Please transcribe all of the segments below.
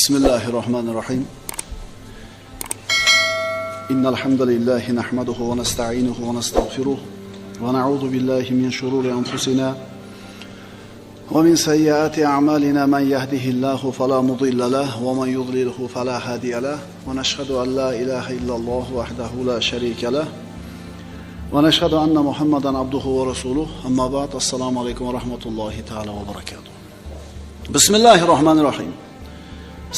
Bismillahirrahmanirrahim. Innal hamdalillah nahmaduhu va nasta'inuhu va nastag'firuh va na'udhu billahi min shururi anfusina va min sayyiati a'malina man yahdihillahu fala mudilla lahu va man yudlilhu fala hadiya lahu va nashhadu an la ilaha illalloh wahdahu la sharika lahu va nashhadu anna Muhammadan abduhu va rasuluh. Amma ba'd. Assalomu alaykum va rahmatullohi ta'ala va barakatuh. Bismillahirrahmanirrahim.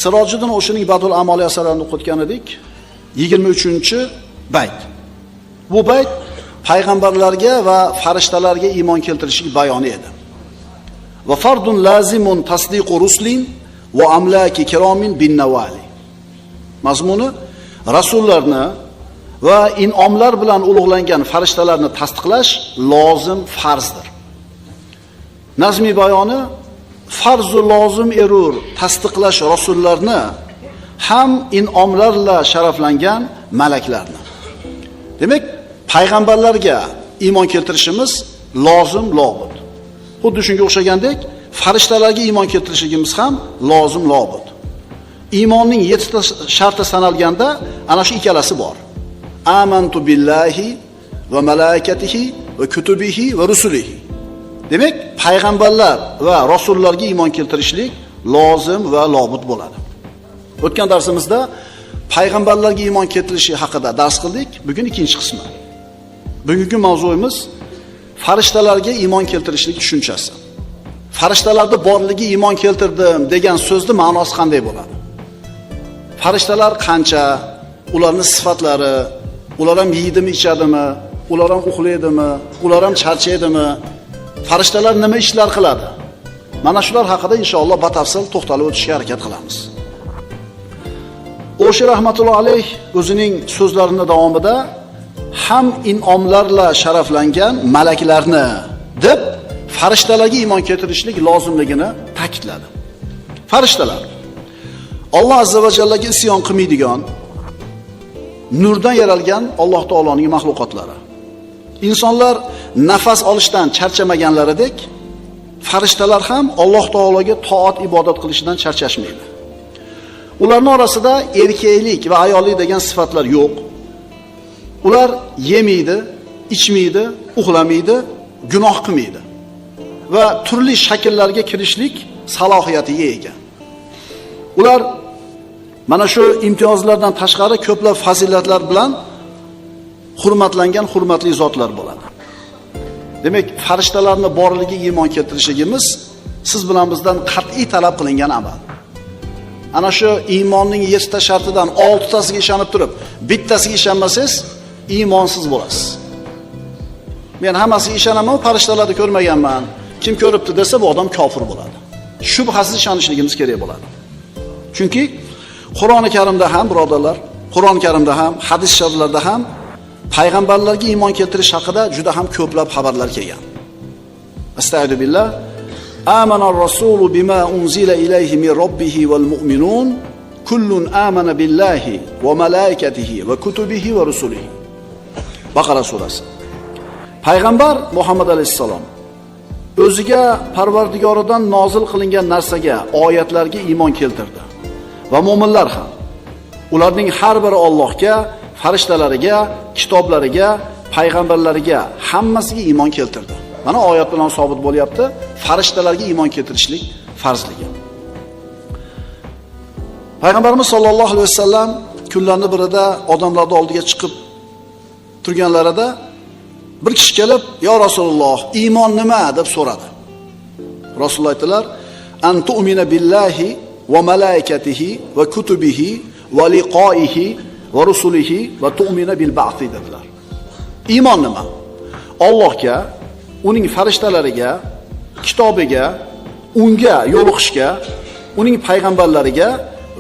Sirojiddin O'shining Badul Amali asarlarini o'qitgan edik. 23-bayt. Bu bayt payg'ambarlarga va farishtalarga iymon keltirishlik bayoni edi. Va fardun lazimun tasdiqu rusulin va amlaki kiromin bin nawali. Mazmuni rasullarni va in'omlar bilan ulug'langan farishtalarni tasdiqlash lozim farzdir. Nazmiy bayoni farzu lozim erur tasdiqlash rasullarni ham in'omlarla sharaflangan malaklarni. Demak, payg'ambarlarga iymon keltirishimiz lozim lobud. Xuddi shunga o'xshagandek, farishtalarga iymon keltirishimiz ham lozim lobud. Iymonning 7 ta sharti sanalganda ana shu ikkalasi bor. Amantu billahi va malaikatihi va kutubihi va rusulihi. Demak, payg'ambarlar va rasullarga iymon keltirishlik lozim va lobud bo'ladi. O'tgan darsimizda payg'ambarlarga iymon keltirishi haqida dars qildik. Bugun ikkinchi qismi. Bugungi mavzuimiz farishtalarga iymon keltirishlik tushunchasi. Farishtalarda borligi iymon keltirdim degan so'zni ma'nosi qanday bo'ladi? Farishtalar qancha, ularning sifatlari, ular ham yeydimi, ichadimi, ular ham uxlaydimi, ular ham charchaydimi? Farishtalar nima ishlar qiladi? Mana shular haqida inshaalloh batafsil to'xtalib o'tishga harakat qilamiz. O'sha rahmatullohi alayh o'zining so'zlarini davomida ham in'omlarla sharaflangan malaklarni deb farishtalarga iymon keltirishlik lozimligini ta'kidladi. Farishtalar Alloh azza va jallaga isyon qilmaydigan, nurdan yaralgan Alloh taoloning mahluqotlari. Insonlar nafas olishdan charchamaganlaridek, farishtalar ham Alloh taologa toat ibodat qilishidan charchashmaydi. Ularning orasida erkaklik va ayollik degan sifatlar yo'q. Ular yemaydi, ichmaydi, uxlamaydi, gunoh qilmaydi va turli shakllarga kirishlik salohiyatiga ega. Ular mana shu imtiyozlardan tashqari ko'plab fazilatlar bilan hurmatlangan hurmatli zotlar bo'ladi. Demak, farishtalarning borligiga iymon keltirishligimiz siz bilan bizdan qat'iy talab qilingan amal. Ana shu iymonning 7 ta shartidan 6 tasiga ishonib turib, bittasiga ishonmasangiz, iymonsiz bo'lasiz. Men hammasiga ishonaman, farishtalarni ko'rmaganman. Kim ko'ribdi desa, bu odam kofir bo'ladi. Shubhasiz ishonishligimiz kerak bo'ladi. Chunki Qur'oni Karimda ham, birodarlar, Qur'oni Karimda ham, hadis shariflarda ham payg'ambarlarga iymon keltirish haqida juda ham ko'plab xabarlar kelgan. Astagfiru billah. Amana ar-rasulu bima unzila ilayhi min robbihi wal mu'minun kullun amana billahi va malaikatihi va kutubihi va rusulihi. Baqara surasi. Payg'ambar Muhammad alayhissalom o'ziga Parvardigoridan nozil qilingan narsaga, oyatlarga iymon keltirdi. Va mu'minlar ham ularning har biri Allohga, farishtalariga, kitoblariga, payg'ambarlariga hammasiga iymon keltirdi. Mana oyat bilan sobit bo'lyapti, farishtalarga iymon keltirishlik farzligi. Payg'ambarimiz sollallohu alayhi vasallam kunlarning birida odamlarning oldiga chiqib turganlarida bir kishi kelib, "Ya Rasululloh, iymon nima?" deb so'radi. Rasululloh aytdilar: "An tu'mina billahi va malaikatihi va kutubihi va liqoihi va rusulihi va tu'mina bil ba'thi" dedilar. Iymon nima? Allohga, uning farishtalariga, kitobiga, unga yo'liqishga, uning payg'ambarlariga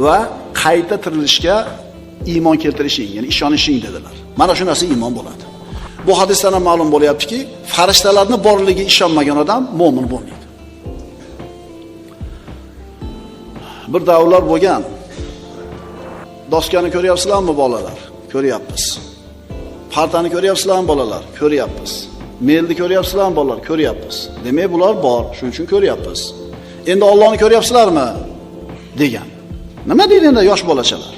va qayta tirilishga iymon keltirishing, ya'ni ishonishing dedilar. Mana shu narsa iymon bo'ladi. Bu hadisdan ham ma'lum bo'lyaptiki, farishtalarning borligiga ishonmagan odam mo'min bo'lmaydi. Bir davrlar bo'lgan. Doskani ko'ryapsizlarmi bolalar? Ko'ryapmiz. Partani ko'ryapsizlarmi bolalar? Ko'ryapmiz. Melni ko'ryapsizlarmi bolalar? Ko'ryapmiz. Demak, bular bor, shuning uchun ko'ryapmiz. Endi Allohni ko'ryapsizlarmi? Degan. Nima deydi endi yosh bolachalar?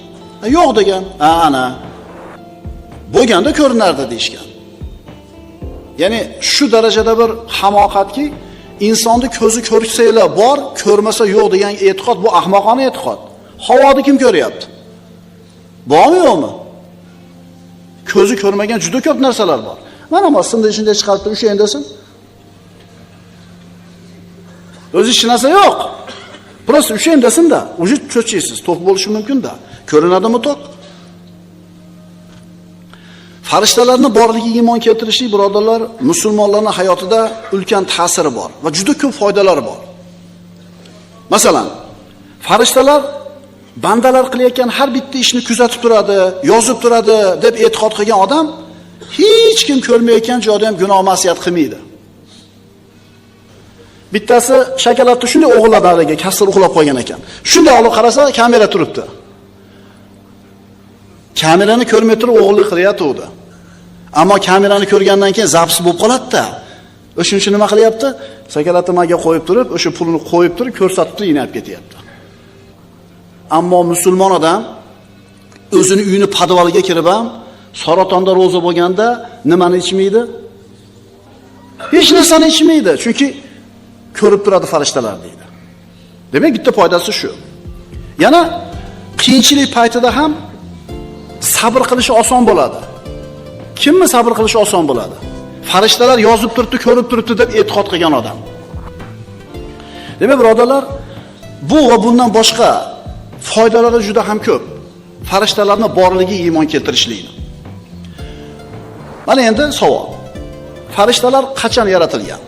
Yo'q degan. Ha, ana. Bo'lganda ko'rinardi deyishgan. Ya'ni shu darajada bir hamoqatki, insonni ko'zi ko'rsanglar bor, ko'rmasa yo'q degan e'tiqod bu ahmoqona e'tiqod. Havoni kim ko'ryapti? Bormi yo'qmi? Ko'zi ko'rmagan juda ko'p narsalar bor. Mana massimda shunday chiqarib turib ushayin desin. O'zi hech narsa yo'q. Prosta ushayin desin-da, uje cho'chiysiz, to'q bo'lishi mumkin-da. Ko'rinadimi to'q? Farishtalarning borligiga iymon keltirishlik birodarlar, musulmonlarning hayotida ulkan ta'siri bor va juda ko'p foydalari bor. Masalan, farishtalar bandalar qilayotgan har bitta ishni kuzatib turadi, yozib turadi deb e'tiqod qilgan odam hech kim ko'rmayotgan joyda ham gunoh ma'siyat qilmaydi. Bittasi shokoladni shunday o'g'irladi, kassir uxlab qolgan ekan. Shunday olib qarasa, kamera turibdi. Kamerani ko'rmay turib o'g'irlik qilyapti. Ammo kamerani ko'rgandan keyin zapis bo'lib qoladi-da. O'shuning uchun nima qilyapti? Shokoladni maga qo'yib turib, o'sha pulini qo'yib turib, ko'rsatib turib inab ketyapti. Ammo musulmon odam o'zini uyini podvaliga kirib ham saratonda ro'za bo'lganda nimani ichmaydi? Hech narsani ichmaydi, chunki ko'rib turadi farishtalar deydi. Demak, bitta foydasi shu. Yana qiyinchilik paytida ham sabr qilishi oson bo'ladi. Kimni sabr qilishi oson bo'ladi? Farishtalar yozib turibdi, ko'rib turibdi deb e'tiqod qilgan odam. Demak, birodarlar, bu va bundan boshqa foydalari juda ham ko'p. Farishtalarning borligiga iymon keltirishlikni. Mana endi savol. Farishtalar qachon yaratilgan?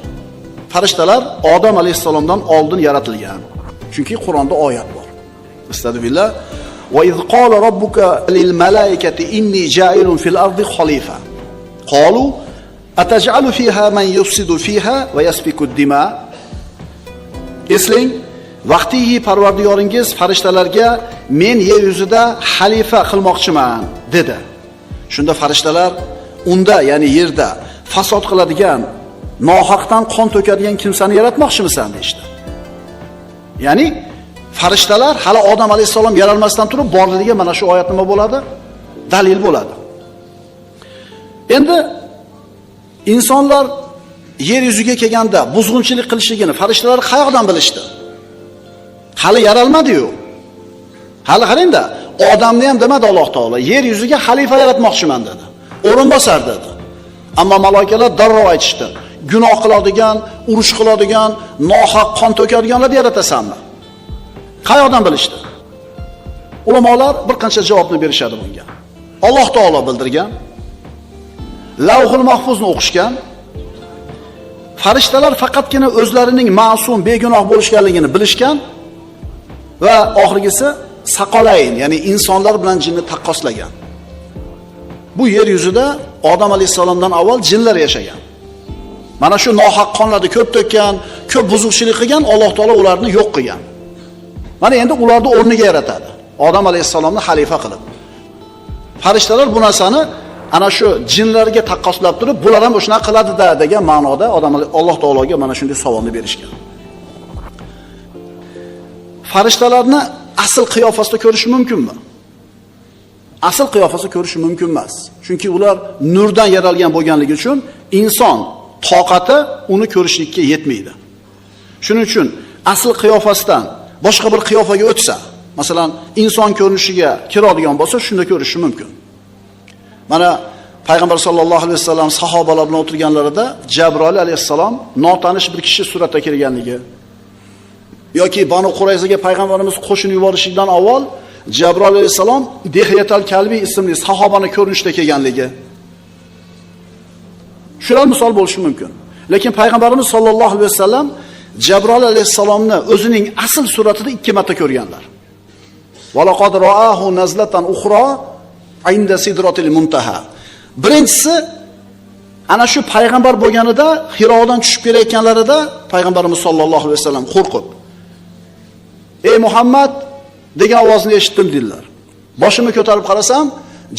Farishtalar Odam alayhissalomdan oldin yaratilgan. Chunki Qur'onda oyat bor. Astagfirullah. Va iz qala robbuka lil malaikati inni ja'ilun fil ardi khalifa. Qalu ataj'alu fiha man yufsidu fiha va yasfiku ad-dima. Eslang, vaqtihi Parvardigoringiz farishtalarga men yer yuzida xalifa qilmoqchiman dedi. Shunda farishtalar unda, ya'ni yerda fasod qiladigan, nohaqdan qon to'kadigan kimsani yaratmoqchimisan deydi. Ya'ni farishtalar hali Odam alayhissalom yaralmasdan turib borligiga mana shu oyat nima bo'ladi? Dalil bo'ladi. Endi insonlar yer yuziga kelganda buzg'unchilik qilishligini farishtalar qayoqdan bilishdi? Hali yaralmadi-yu. Hali qarang-da, odamni ham demadi Alloh taolo, yer yuziga xalifa yaratmoqchiman dedi. O'rinbosar dedi. Ammo maloikalar darrov aytishdi. Gunoh qiladigan, urush qiladigan, nohaq qon to'kadiganlarni yaratasanmi? Qayoqdan bilishdi? Ulamolar bir qancha javobni berishadi bunga. Alloh taolo bildirgan, Lavhul Mahfuzni o'qishgan, farishtalar faqatgina o'zlarining ma'sum, begunoh bo'lishganligini bilishgan va oxirgisi saqolayn, ya'ni insonlar bilan jinni taqqoslagan. Bu yer yuzida Odam alayhissalomdan avval jinlar yashagan. Mana shu nohaq qonlarni ko'p to'kkan, ko'p buzuqchilik qilgan, Alloh taolo ularni yo'q qilgan. Mana endi ularni o'rniga yaratadi. Odam alayhissalomni xalifa qilib. Farishtalar bu narsani ana shu jinlarga taqqoslab turib, bular ham o'shana qiladi-da degan ma'noda odam Alloh taologa mana shunday savolni berishgan. Farishtalarni asl qiyofasida ko'rish mumkinmi? Asl qiyofasida ko'rish mumkin emas. Chunki ular nurdan yaralgan bo'lganligi uchun inson toqati uni ko'rishlikka yetmaydi. Shuning uchun asl qiyofasidan boshqa bir qiyofaga o'tsa, masalan, inson ko'rinishiga kiradigan bo'lsa, shunda ko'rishi mumkin. Mana Payg'ambar sollallohu alayhi vasallam sahobalar bilan o'tirganlarida Jabroil alayhissalom notanish bir kishi suratda kelganligi yoki Banu Qurayzaga payg'ambarimiz qo'shin yuborishidan avval Jabroil alayhissalom Dihyatal Kalbi ismli sahobani ko'rinishda kelganligi. Shular misol bo'lishi mumkin. Lekin payg'ambarimiz sollallohu alayhi vasallam Jabroil alayhissalomni o'zining asl suratida 2 marta ko'rganlar. Va laqad ra'ahu nazlatan ukhra inda sidratil muntaha. Birinchisi ana shu payg'ambar bo'lganida Hirodan tushib kelayotganlarida payg'ambarimiz sollallohu alayhi vasallam qo'rqib, "Ey Muhammad" degan ovozni eshitdim dedilar. Boshimni ko'tarib qarasam,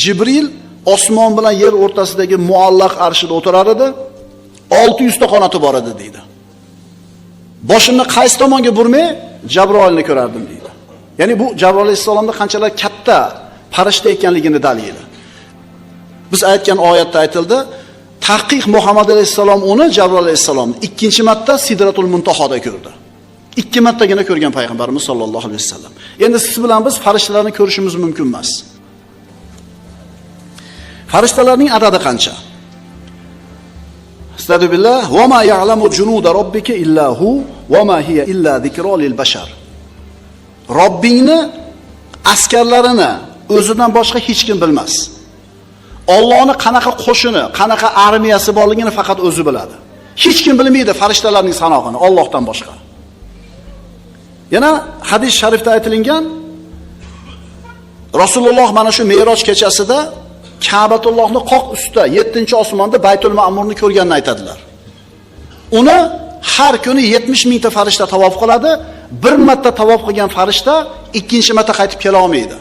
Jibril osmon bilan yer o'rtasidagi muallaq arshida o'tirar edi. 600 ta qanoti bor edi deydi. Boshimni qaysi tomonga burmay Jabroilni ko'rardim deydi. Ya'ni bu Jabroil alayhissalomning qanchalar katta farishta ekanligini dalili. Biz aytgan oyatda aytildi, tahqiq Muhammad alayhissalom uni Jabroil alayhissalomni ikkinchi marta Sidratul Muntahoda ko'rdi. Ikki martagina ko'rgan payg'ambarimiz sollallohu alayhi vasallam. Endi siz bilan biz farishtalarni ko'rishimiz mumkin emas. Farishtalarning adadi qancha? Astagfirullah, va ma ya'lamu junuda robbika illa hu va ma hiya illa zikra lil bashar. Robbingni askarlarini o'zidan boshqa hech kim bilmas. Allohning qanaqa qo'shini, qanaqa armiyasi borligini faqat o'zi biladi. Hech kim bilmaydi farishtalarning sanog'ini Allohdan boshqa. Yana hadis sharifda aytilingan, Rasululloh mana shu Me'roj kechasida Ka'batullohni qoq ustida 7-osmonda Baytul Ma'murni ko'rganini aytadilar. Uni har kuni 70 mingta farishta tavof qiladi. Bir marta tavof qilgan farishta ikkinchi marta qaytib kela olmaydi.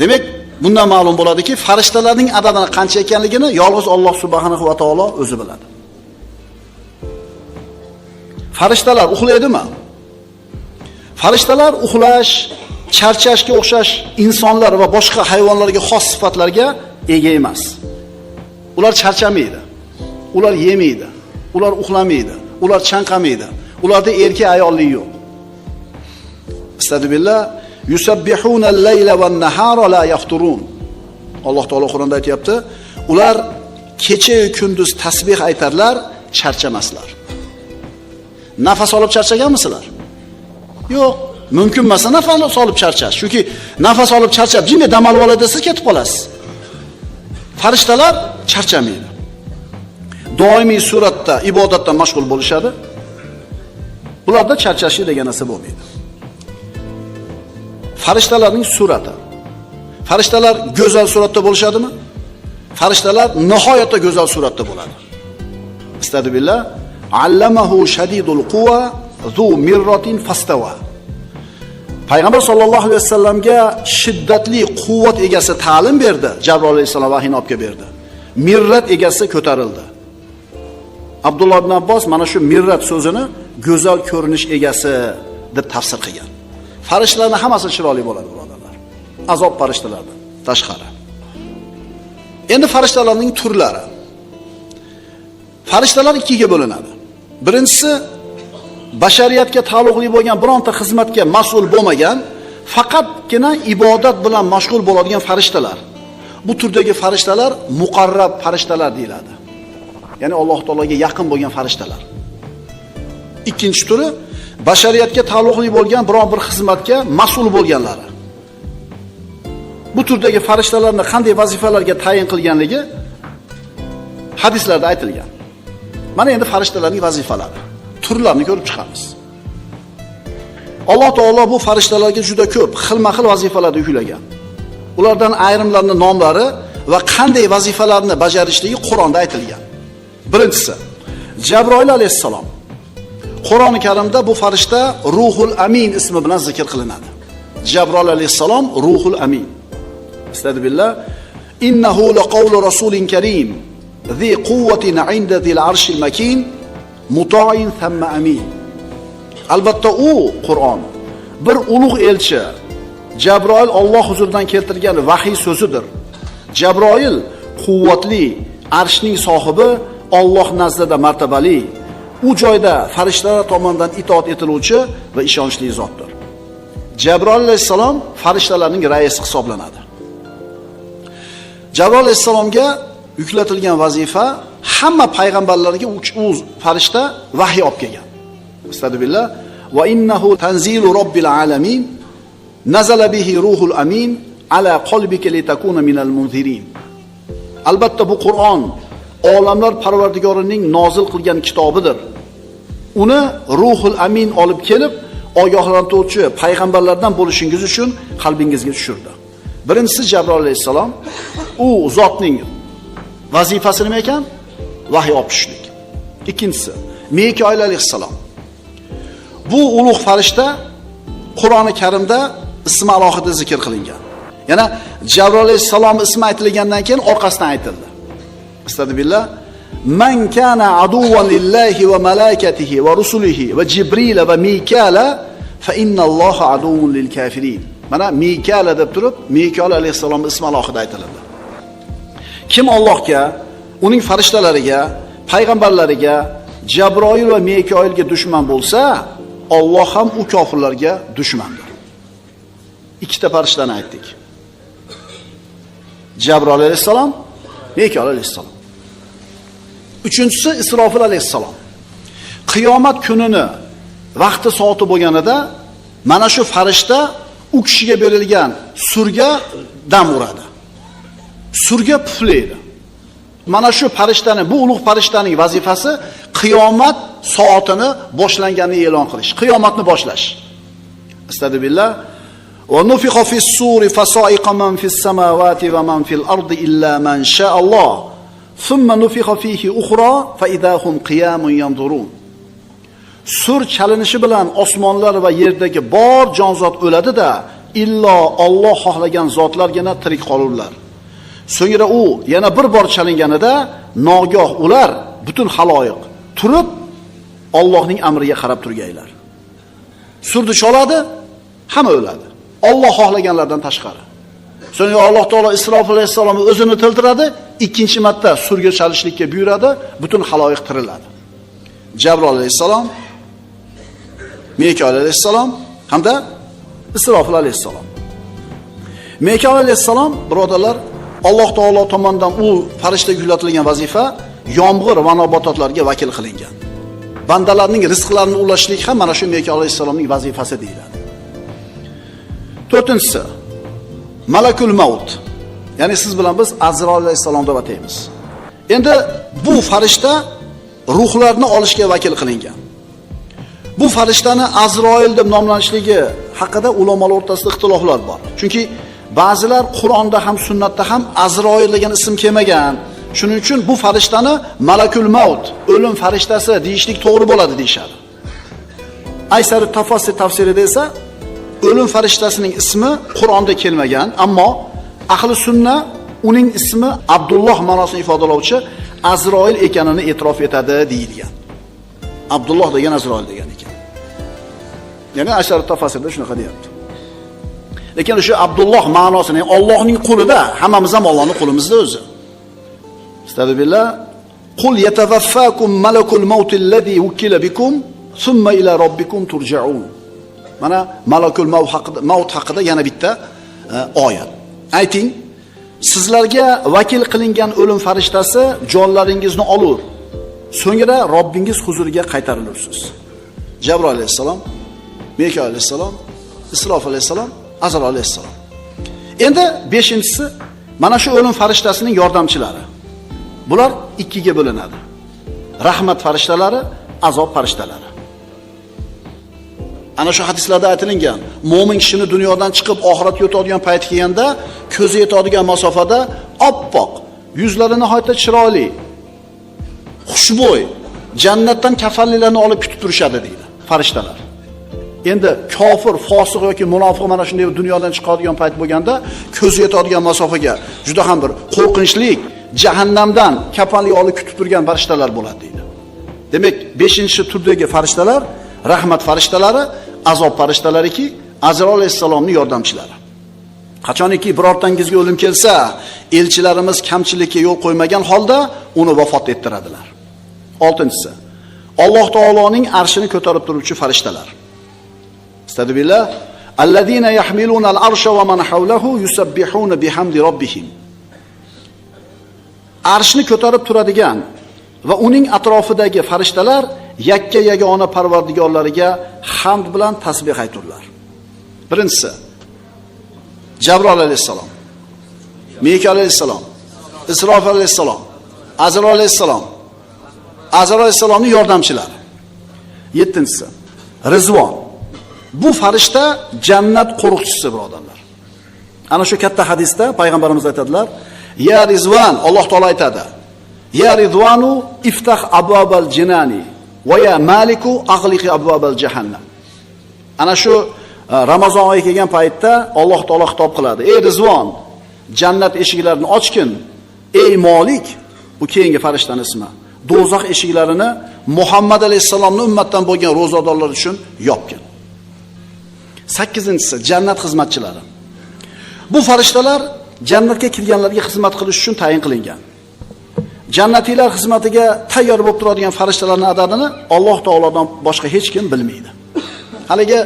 Demak, bundan ma'lum bo'ladiki, farishtalarning adadini qancha ekanligini yolg'iz Alloh subhanahu va taolo o'zi biladi. Farishtalar uxlaydimi? Farishtalar uxlash, charchashga o'xshash insonlar va boshqa hayvonlarga xos sifatlarga ega emas. Ular charchamaydi. Ular yemaydi. Ular uxlamaydi. Ular chanqamaydi. Ularda erkak ayollik yo'q. Astagfirullah, yusabbihuna al-layla wan-nahara la yafturun. Alloh taolo Qur'onda aytayapti, ular kecha va kunduz tasbih aytarlar, charchamaslar. Nafas olib charchaganmisizlar? Yo'q. Mumkin emas nafas olib charchash. Chunki nafas olib charchab, jinni dam olib oladi, siz ketib qolasiz. Farishtalar charchamaydi. Doimiy suratda ibodatdan mashg'ul bo'lishadi. Bularda charchashi degan narsa bo'lmaydi. Farishtalarning surati. Farishtalar go'zal suratda bo'lishadimi? Farishtalar nihoyatda go'zal suratda bo'ladi. Astagfirullah, allamahu shadidul quwa zu mirratin fastawa. Payg'ambar sollallohu alayhi vasallamga shiddatli quvvat egasi ta'lim berdi. Jabroil alayhissalom vahiyni olib kelib berdi. Mirrat egasi ko'tarildi. Abdulloh ibn Abbos mana shu mirrat so'zini go'zal ko'rinish egasi deb tafsir qilgan. Farishtalarning hammasi chiroyli bo'ladi, birodarlar. Azob farishtalardan tashqari. Endi farishtalarning turlari. Farishtalar ikkiga bo'linadi. Birinchisi bashariyatga taalluqli bo'lgan bironta xizmatga mas'ul bo'lmagan, faqatgina ibodat bilan mashg'ul bo'ladigan farishtalar. Bu turdagi farishtalar muqarrab farishtalar deyiladi. Ya'ni Alloh taologa yaqin bo'lgan farishtalar. Ikkinchi turi bashariyatga taalluqli bo'lgan biron bir xizmatga mas'ul bo'lganlari. Bu turdagi farishtalarni qanday vazifalarga tayin qilganligi hadislarda aytilgan. Mana endi farishtalarning vazifalari, turlarini ko'rib chiqamiz. Alloh taolo bu farishtalarga juda ko'p xilma-xil vazifalarni yuklagan. Ulardan ayrimlarining nomlari va qanday vazifalarni bajarishligi Qur'onda aytilgan. Birinchisi Jabroil alayhissalom. Qur'oni Karimda bu farishta Ruhul Amin ismi bilan zikr qilinadi. Jabroil alayhissalom Ruhul Amin. Astagfirullah, innahu laqawlu rasulin karim, zi quvvatin 'inda zil arshil makin, muta'in thamma amin. Albatta u Qur'on bir ulug' elchi Jabroil Alloh huzuridan keltirgan vahiy so'zidir. Jabroil quvvatli, arshning sohibi, Alloh nazdida martabali, u joyda farishtalar tomonidan itoat etiluvchi va ishonchli zotdir. Jabroil alayhissalom farishtalarning raisi hisoblanadi. Jabroil alayhissalomga yuklatilgan vazifa hamma payg'ambarlarga u farishta vahiy olib kelgan. Astagfirullah, va innahu tanzilu robbil alamin nazala bihi ruhul amin ala qalbika litakuna minal munzirin. Albatta bu Qur'on olamlar Parvardigorining nozil qilgan kitobidir. Uni Ruhul Amin olib kelib, ogohlantiruvchi payg'ambarlardan bo'lishingiz uchun qalbingizga tushirdi. Birinchisi Jabroil alayhissalom, u zotning vazifasi nima ekan? Vahiy olib tushlik. Ikkinchisi Mikoil alayhissalom. Bu ulug' farishta Qur'oni Karimda ismi alohida zikr qilingan. Yana Jabroil alayhissalom ismi aytilgandan keyin orqasidan aytildi. Astagfirullah, man kana aduvan lillahi va malaikatihi va rusulihi va Jibril va Mikala fa innalloha aduwwun lil kafirin. Mana Mikala deb turib, Mikal alayhissalomning ismi alohida aytiladi. Kim Allohga, uning farishtalariga, payg'ambarlariga, Jabroil va Mikoilga dushman bo'lsa, Alloh ham u kofirlarga dushmandir. Ikkita farishtani aytdik. Jabroil alayhissalom, Mikoil alayhissalom. Uchinchisi Isrofil alayhissalom. Qiyomat kunini vaqti soati bo'lganida mana shu farishta u kishiga berilgan surga dam uradi. Surga puflaydi. Mana shu farishtani, bu ulug' farishtaning vazifasi qiyomat soatini boshlanganini e'lon qilish, qiyomatni boshlash. Astagfirullah. Va nufixa fis-suri fasa'iqa man fis-samawati va man fil ardi illa man sha'a Alloh. Thumma nufixa fihi ukhra fa idahum qiyamun yanzurun. Sur chalinishi bilan osmonlar va yerdagi bor jonzot o'ladi-da, illo Alloh xohlagan zotlargina tirik qolurlar. So'ngra u yana bir bor chalinganida nogoh ular butun xaloyiq turib Allohning amriga qarab turgaylar. Surni chaladi, hamma o'ladi. Alloh xohlaganlardan tashqari. So'ngra Alloh taolo Isrofil alayhissalomni o'zini tiltiradi, ikkinchi marta surga chalishlikka buyuradi, butun xaloyiq tiriladi. Jabroil alayhissalom, Mikoil alayhissalom hamda Isrofil alayhissalom. Mikoil alayhissalom, birodarlar, Alloh taolo tomonidan u farishtaga yuklatilgan vazifa yomg'ir va nabototlarga vakil qilingan. Bandalarning rizqlarini ulashlik ham mana shu Mikoil alayhissalomning vazifasi deyiladi. To'rtinchisi Malakul Maut. Ya'ni siz bilan biz Azroil alayhissalom deb ataymiz. Endi bu farishta ruhlarni olishga vakil qilingan. Bu farishtani Azroil deb nomlanishligi haqida ulamolar o'rtasida ixtiloflar bor. Chunki ba'zilar Qur'onda ham sunnatda ham Azroil degan ism kelmagan. Shuning uchun bu farishtani Malakul Maut, o'lim farishtasi deyishlik to'g'ri bo'ladi deyshadi. Aysar tafasir tafsirida esa o'lim farishtasining ismi Qur'onda kelmagan, ammo ahli sunna uning ismi Abdulloh ma'nosini ifodalovchi Azroil ekanini e'tirof etadi deyilgan. Abdulloh degan Azroil degan ekan. Ya'ni Aysar tafasirda shunaqa deyapti. Lekin o'sha Abdulloh ma'nosini, Allohning qulida, hammamiz ham Allohning qulimizda o'zi. Astagfirullah. Qul yatawaffakum malakul mautil ladzi wukkila bikum thumma ila robbikum turja'un. Mana malakul maut haqida yana bitta oyat. Ayting, sizlarga vakil qilingan o'lim farishtasi jonlaringizni olur. So'ngra Robbingiz huzuriga qaytarilursiz. Jabroil alayhissalom, Mikoil alayhissalom, Isrofil alayhissalom, Azroil alayhissalom. Endi beshinchisi mana shu o'lim farishtasining yordamchilari. Bular ikkiga bo'linadi. Rahmat farishtalari, azob farishtalari. Ana shu hadislarda aytilingan, mo'min kishini dunyodan chiqib oxiratga o'tadigan payt kelganda, ko'zi yetadigan masofada oppoq, yuzlari nihoyatda chiroyli, xushbo'y, jannatdan kafanlilarni olib kutib turishadi deydi farishtalar. Endi kofir, fosiq yoki munofiq mana shunday dunyodan chiqadigan payt bo'lganda, ko'zi yetadigan masofaga juda ham bir qo'rqinchli jahannamdan kafanli olib kutib turgan farishtalar bo'ladi deydi. Demak, 5-turdagi farishtalar rahmat farishtalari, azob farishtalariki Azroil alayhissalomning yordamchilari. Qachoniki birortangizga o'lim kelsa, elchilarimiz kamchilikka yo'l qo'ymagan holda uni vafot ettiradilar. 6-chisi Alloh taoloning arshini ko'tarib turuvchi farishtalar. Astagfirullah. Allazina yahmiluna al-arsha va man hawlahu yusabbihuna bihamdi robbihim. Arshni ko'tarib turadigan va uning atrofidagi farishtalar yakka yagona Parvardigorlariga hamd bilan tasbih ayturlar. Birinchisi Jabroil alayhissalom, Mikoil alayhissalom, Isrofil alayhissalom, Azroil alayhissalom, Azroil alayhissalomning yordamchilari. 7-chisi Rizvon. Bu farishta jannat qo'riqchisi, birodarlar. Ana shu katta hadisda payg'ambarimiz aytadilar: "Ya Rizvon, Alloh taolo aytadi: Ya Rizvanu iftah abwabal jinani va ya Maliku aghliqi abwabal jahannam." Ana shu Ramazon oyi kelgan paytda Alloh taolo xitob qiladi: "Ey Rizvon, jannat eshiklarini ochgin. Ey Malik, bu keyingi farishtaning ismi, do'zax eshiklarini Muhammad alayhissalomning ummatdan bo'lgan ro'zadorlar uchun yopgin." 8-inchisi jannat xizmatchilari. Bu farishtalar jannatga kirganlarga xizmat qilish uchun tayin qilingan. Jannatiylar xizmatiga tayyor bo'lib turadigan farishtalarning adadini Alloh taolodan boshqa hech kim bilmaydi. Haligi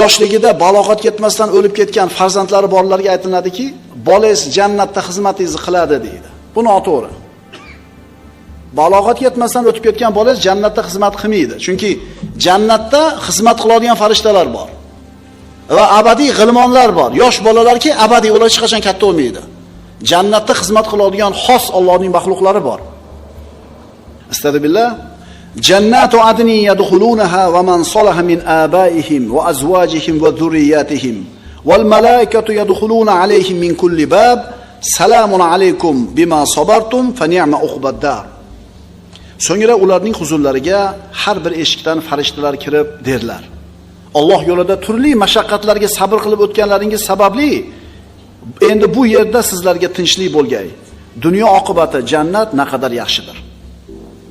yoshligida balog'atga yetmasdan o'lib ketgan farzandlari borlarga aytiladiki, bolangiz jannatda xizmatingizni qiladi deydi. Bu noto'g'ri. Balog'atga yetmasdan o'tib ketgan bolangiz jannatda xizmat qilmaydi. Chunki jannatda xizmat qiladigan farishtalar bor. Va abadiy g'ilmonlar bor. Yosh bolalarki abadiy, ular hech qachon katta bo'lmaydi. Jannatda xizmat qiladigan xos Allohning maxluqlari bor. Astagfirullah. Jannatu adni yadkhulunaha va man salaha min abaihim va azwajihim va dhurriyyatihim wal malaikatu yadkhuluna alayhim min kulli bab salamun alaykum bima sabartum fa ni'ma uqbad dar. So'ngra ularning huzurlariga har bir eshikdan farishtalar kirib derlar: Alloh yo'lida turli mashaqqatlarga sabr qilib o'tganlaringiz sababli endi bu yerda sizlarga tinchlik bo'lgay. Dunyo oqibati jannat naqadar yaxshidir.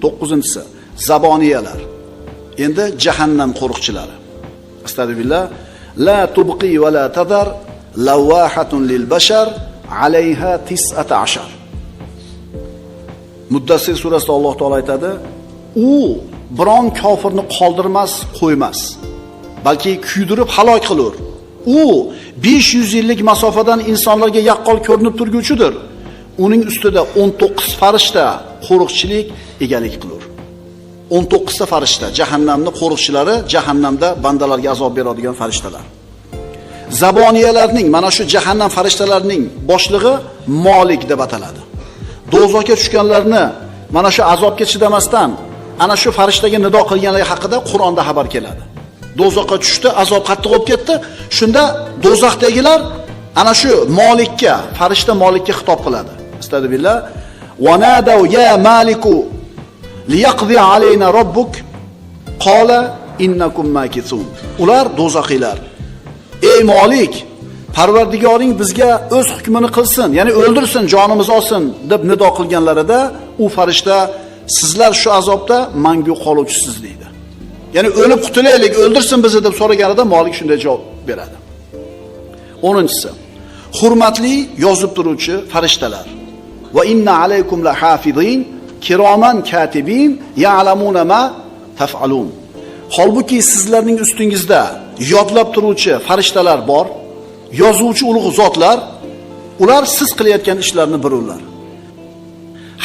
9-inchisi zaboniyalar. Endi jahannam qo'riqchilari. Astagfirullah. La tubqi va la tadar lawahatun lil bashar alayha 19. Muddassir surasida Alloh taolo aytadi: u biron kofirni qoldirmas, qo'ymas, balki kuydirib halok qilur. U 500 yillik masofadan insonlarga yaqqol ko'rinib turguchidir. Uning ustida 19 farishta qo'riqchilik egalik qilur. 19 ta farishta jahannamni qo'riqchilari, jahannamda bandalarga azob beradigan farishtalar. Zaboniyalarning, mana shu jahannam farishtalarining boshlig'i Molik deb ataladi. Do'zaxga tushganlarni mana shu azobga chidamasdan ana shu farishtaga nido qilganligi haqida Qur'onda xabar keladi. Do'zaxga tushdi, azob qattiq bo'lib ketdi. Shunda do'zaxdagilar ana shu Molikka, farishta Molikka xitob qiladi. Astagfirullah. Va nadaw ya Maliku liyaqdi alayna robbuk qala innakum makithun. Ular do'zaxiylar. Ey Molik, Parvardigoring bizga o'z hukmini qilsin, ya'ni o'ldirsin, jonimizni olsin deb nido qilganlarida u farishta sizlar shu azobda mangu qoluvchisiz deydi. Ya'ni o'lib qutulaylik, o'ldirsin bizni deb so'raganida Molik shunday javob beradi. 10-inchisi hurmatli yozib turuvchi farishtalar. Va inna alaykum lahafizin kiroman katibin ya'lamuna ma taf'alun. Holbuki sizlarning ustingizda yodlab turuvchi farishtalar bor, yozuvchi ulug' zotlar, ular siz qilayotgan ishlarni bilurlar.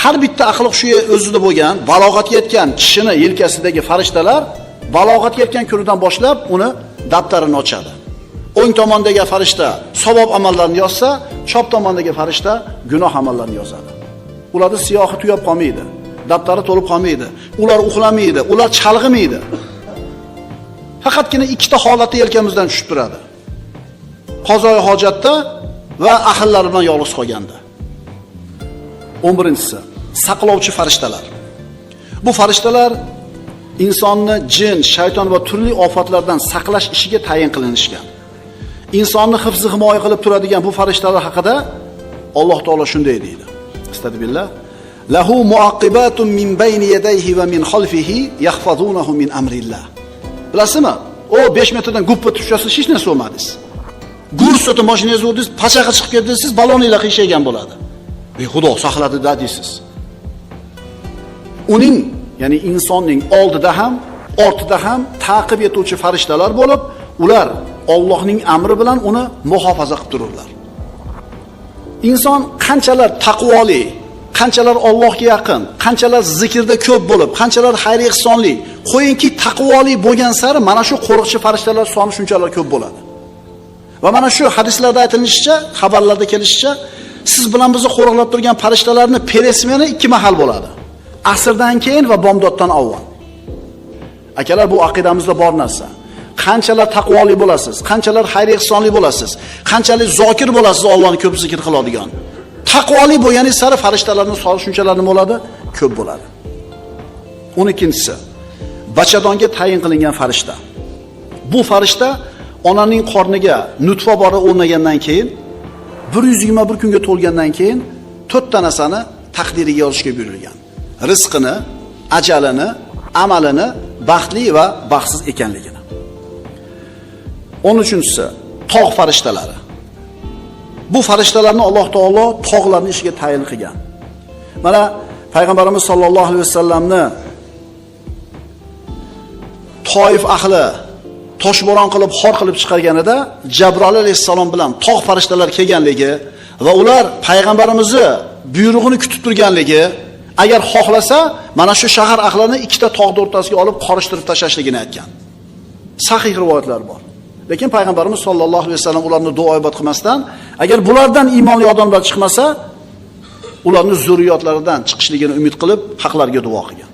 Har bitta aqli shu o'zida bo'lgan, balog'atga yetgan kishini yelkasidagi farishtalar balog'atga yetgan kunidan boshlab uni daftarini ochadi. O'ng tomondagi farishta savob amallarni yozsa, chap tomondagi farishta gunoh amallarni yozadi. Ularda siyohi tugab qolmaydi, daftari to'lib qolmaydi, ular uxlamaydi, ular chalg'imaydi. Faqatgina ikkita holatda yelkamizdan tushib turadi. Qazoi hojatda va ahllari bilan yolg'iz qolganda. 11-inchisi saqlovchi farishtalar. Bu farishtalar insonni jin, shayton va turli ofatlardan saqlash ishiga tayin qilinishgan. Insonni hifz himoya qilib turadigan bu farishtalar haqida Alloh taolo shunday deydi. Astagfirullah. Lahu muaqibatun min bayni yadayhi va min xalfihi yahfazunahu min amrillah. Bilasizmi? O 5 metrdan guppa tushsa hech narsa bo'lmadingiz. Gurs o'tib mashinangizni urdingiz, pachaqa chiqib ketdi, siz baloninglar qiyshaygan bo'ladi. Ey Xudo saqladi da deysiz. Uning, ya'ni insonning oldida ham, ortida ham ta'qib etuvchi farishtalar bo'lib, ular Allohning amri bilan uni muhofaza qilib tururlar. Inson qanchalar taqvoli, qanchalar Allohga yaqin, qanchalar zikrda ko'p bo'lib, qanchalar xayr ihsonli, qo'yingki taqvoli bo'lgan sari mana shu qo'riqchi farishtalar soni shunchalar ko'p bo'ladi. Va mana shu hadislarda aytilishicha, xabarlarda kelishicha, siz bilan bizni qo'riqlab turgan farishtalarning peresmeni ikki mahal bo'ladi. Asrdan keyin va bomdoddan avval. Akalar, bu aqidamizda bor narsa. Qanchalar taqvoli bo'lasiz, qanchalar xayr ihsonli bo'lasiz, qanchalik zokir bo'lasiz, Allohni ko'p zikr qiladigan. Taqvoli bo'lganingiz sari farishtalarning soni shunchalar nima bo'ladi? Ko'p bo'ladi. 12-inchisi bachadonga tayin qilingan farishta. Bu farishta onaning qorniga nutfa bori o'rnagandan keyin 121 kunga to'lgandan keyin 4 ta narsani taqdiriga yozishga buyurilgan. Rizqini, ajalini, amalini, baxtli va baxtsiz ekanligini. 13-chisi tog' farishtalari. Bu farishtalarni Alloh taolo tog'larning ishiga tayin qilgan. Mana Payg'ambarimiz sollallohu alayhi vasallamni Toif ahli toshbo'ron qilib, xor qilib chiqarganida Jabroil alayhissalom bilan tog' farishtalari kelganligi va ular payg'ambarimizni buyrug'ini kutib turganligi, agar xohlasa mana shu shahar ahlini ikkita tog'ning o'rtasiga olib qorishtirib tashlashligini aytgan. Sahih rivoyatlar bor. Lekin payg'ambarimiz sollallohu alayhi vasallam ularni duo ibodat qilmasdan, agar bulardan iymonli odamlar chiqmasa, ularning zurriyotlaridan chiqishligini umid qilib, haqlarga duo qilgan.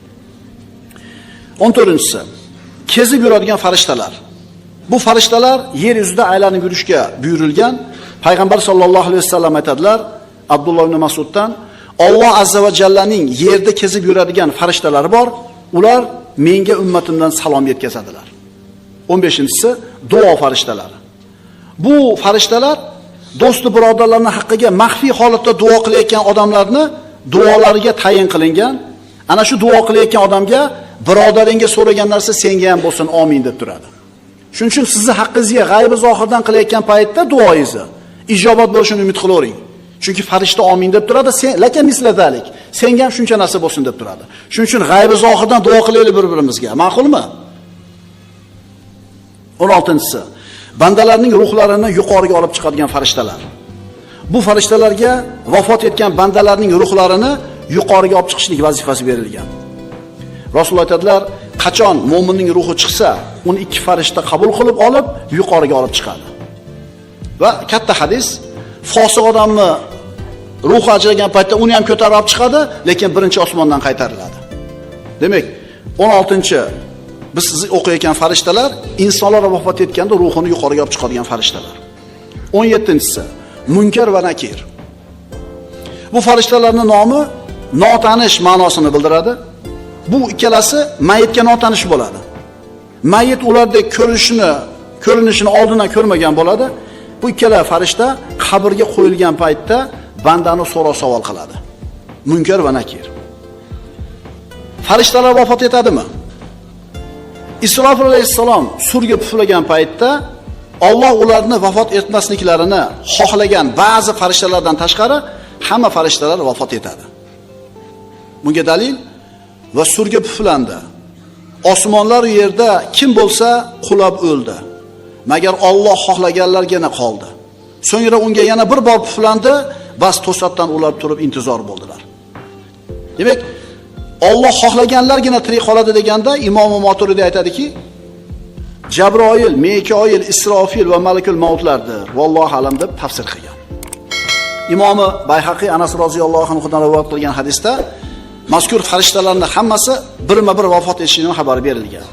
14-chisi kezib yuradigan farishtalar. Bu farishtalar yer yuzida aylanib yurishga buyurilgan. Payg'ambar sollallohu alayhi vasallam aytadilar Abdulloh ibn Mas'uddan, Alloh azza va jallaning yerda kezib yuradigan farishtalari bor, ular menga ummatimdan salom yetkazadilar. 15-chisi duo farishtalari. Bu farishtalar do'sti birodarlarning haqqiga maxfiy holatda duo qilayotgan odamlarni duolariga tayin qilingan. Ana shu duo qilayotgan odamga birodaringga so'ragan narsa senga ham bo'lsin, amin deb turadi. Shuning uchun sizni haqqingizga g'aybi zohirdan qilayotgan paytda duoingizni ijobat bo'lishini umid qilavering. Chunki farishta amin deb turadi, sen lekin misladalik, senga ham shuncha narsa bo'lsin deb turadi. Shuning uchun g'aybi zohirdan duo qilaylik bir-birimizga. Ma'qulmi? 16-chisi bandalarning ruhlarini yuqoriga olib chiqadigan farishtalar. Bu farishtalarga vafot etgan bandalarning ruhlarini yuqoriga olib chiqishlik vazifasi berilgan. Rasululloh aytadilar, qachon mo'minning ruhi chiqsa, uni ikki farishta qabul qilib olib, yuqoriga olib chiqadi. Va katta hadis, fosiq odamni ruhi ajragan paytda uni ham ko'tarib olib chiqadi, lekin birinchi osmondan qaytariladi. Demak, 16-chi biz siz o'qiyotgan farishtalar insonlar vafot etganda ruhini yuqoriga olib chiqadigan farishtalar. 17-chisi Munkar va Nakir. Bu farishtalarning nomi notanish ma'nosini bildiradi. Bu ikkalasi mayitga notanish bo'ladi. Mayit ulardek ko'rinishini oldindan ko'rmagan bo'ladi. Bu ikkala farishta qabrga qo'yilgan paytda bandani so'roq savol qiladi. Munkar va Nakir. Farishtalar vafot etadimi? Isrofil alayhissalom surga puflagan paytda Alloh ularni vafot etmasliklarini xohlagan ba'zi farishtalardan tashqari hamma farishtalar vafot etadi. Bunga dalil va surga puflandi. Osmonlar yerda kim bo'lsa qulab o'ldi. Magar Alloh xohlaganlargina qoldi. So'ngra unga yana bir bor puflandi, bas to'satdan ular turib intizor bo'ldilar. Demak, Alloh xohlaganlargina tirik qoladi deganda Imom Moturidi aytadiki, Jabroil, Mikoil, Isrofil va Malakul Mautlardir. Vallohu alam deb tafsir qilgan. Imomi Bayhaqi Anas roziyallohu anhudan rivoyat qilgan hadisda mazkur farishtalarning hammasi birma-bir vafot etishining xabari berilgan.